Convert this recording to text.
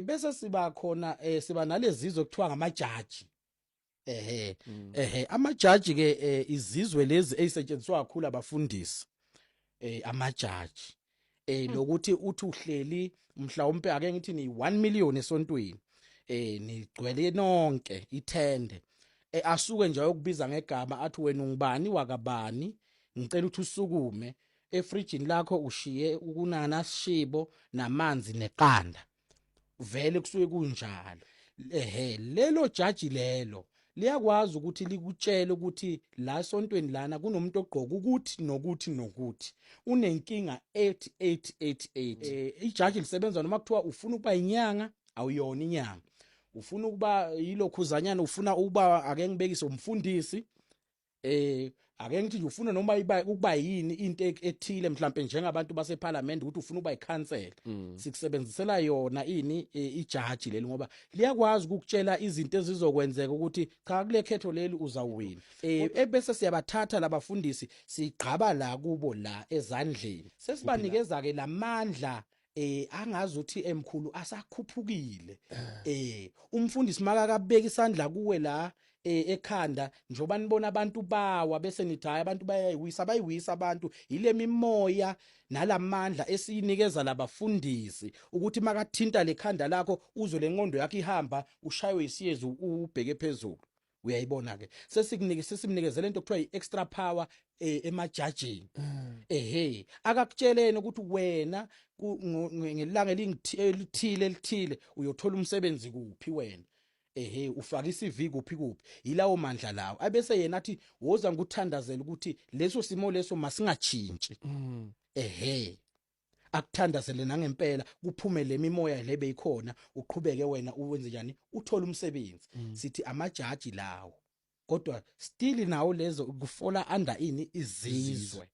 Bese siba khona siba nalezizwe kuthiwa ngamajaji. Ehe. Ehe, amajaji ke izizwe lezi ezisetshenziswa kakhulu abafundisi. Amajaji. Lokuthi uthi uhleli mhlawumbe, ake ngithi ni 1 million esontweni. Nigcwele nonke ithende. Asuke nje ayokubiza ngegama, athi, "Wena ungubani wakabani? Ngicela ukuthi usukume, efrijini lakho ushiye ukunana sishibo namanzi neqanda." Vele kusuke kunjalo. Ehe, lelo jaji lelo liyakwazi ukuthi likutshele ukuthi la sontweni lana kunomuntu ogqoka ukuthi nokuthi nokuthi, unenkinga 8888. Ijaji lisebenza noma kuthiwa ufuna ukuba inyanga, awuyona inyanga, ufuna ukuba yilokhuzanyana, ufuna ukuba, ake ngibekise, umfundisi, ake ngithi nje ufuna noma iba ukuba yini into ethile, mhlambe njengabantu baseParliament, ukuthi ufuna ukuba ikhansela, sikusebenzisela yona ini ijaji leli, ngoba liyakwazi ukukutshela izinto ezizokwenzeka, ukuthi cha, kule khetho leli uzawina. Ebese siyabathatha labafundisi, sigqaba la kubo la ezandleni, sesibanikeza ke lamandla angazi uthi emkhulu asakhuphukile. Umfundisi makakabeka isandla kuwe la ekhanda, njoba nibona abantu bawa, bese nithi, "Hayi, abantu bayayiwisa." Bayiwisa abantu ile mimoya nalamandla esiyinikeza labafundisi, ukuthi makathinta lekhanda lakho, uzwe lenqondo yakho ihamba, ushaywe isiyezi, ubheke phezulu. Uyayibona ke, sesikunike, sesimnikezele into okuthiwa i-extra power emajajini. Ehe, akakutsheleni ukuthi wena ngelanga elithile elithile uyothola umsebenzi kuphi wena, ehe, ufaka iCV kuphi kuphi. Yilawo mandla lawo. Abese yena athi, "Woza ngikuthandazela ukuthi leso simo leso masingatshintshi." Ehe, akuthandazele nangempela kuphume le mimoya le beyikhona, uqhubeke wena uwenze njani, uthola umsebenzi. Sithi amajaji lawo, kodwa still nawo lezo kufola under ini? Izizwe.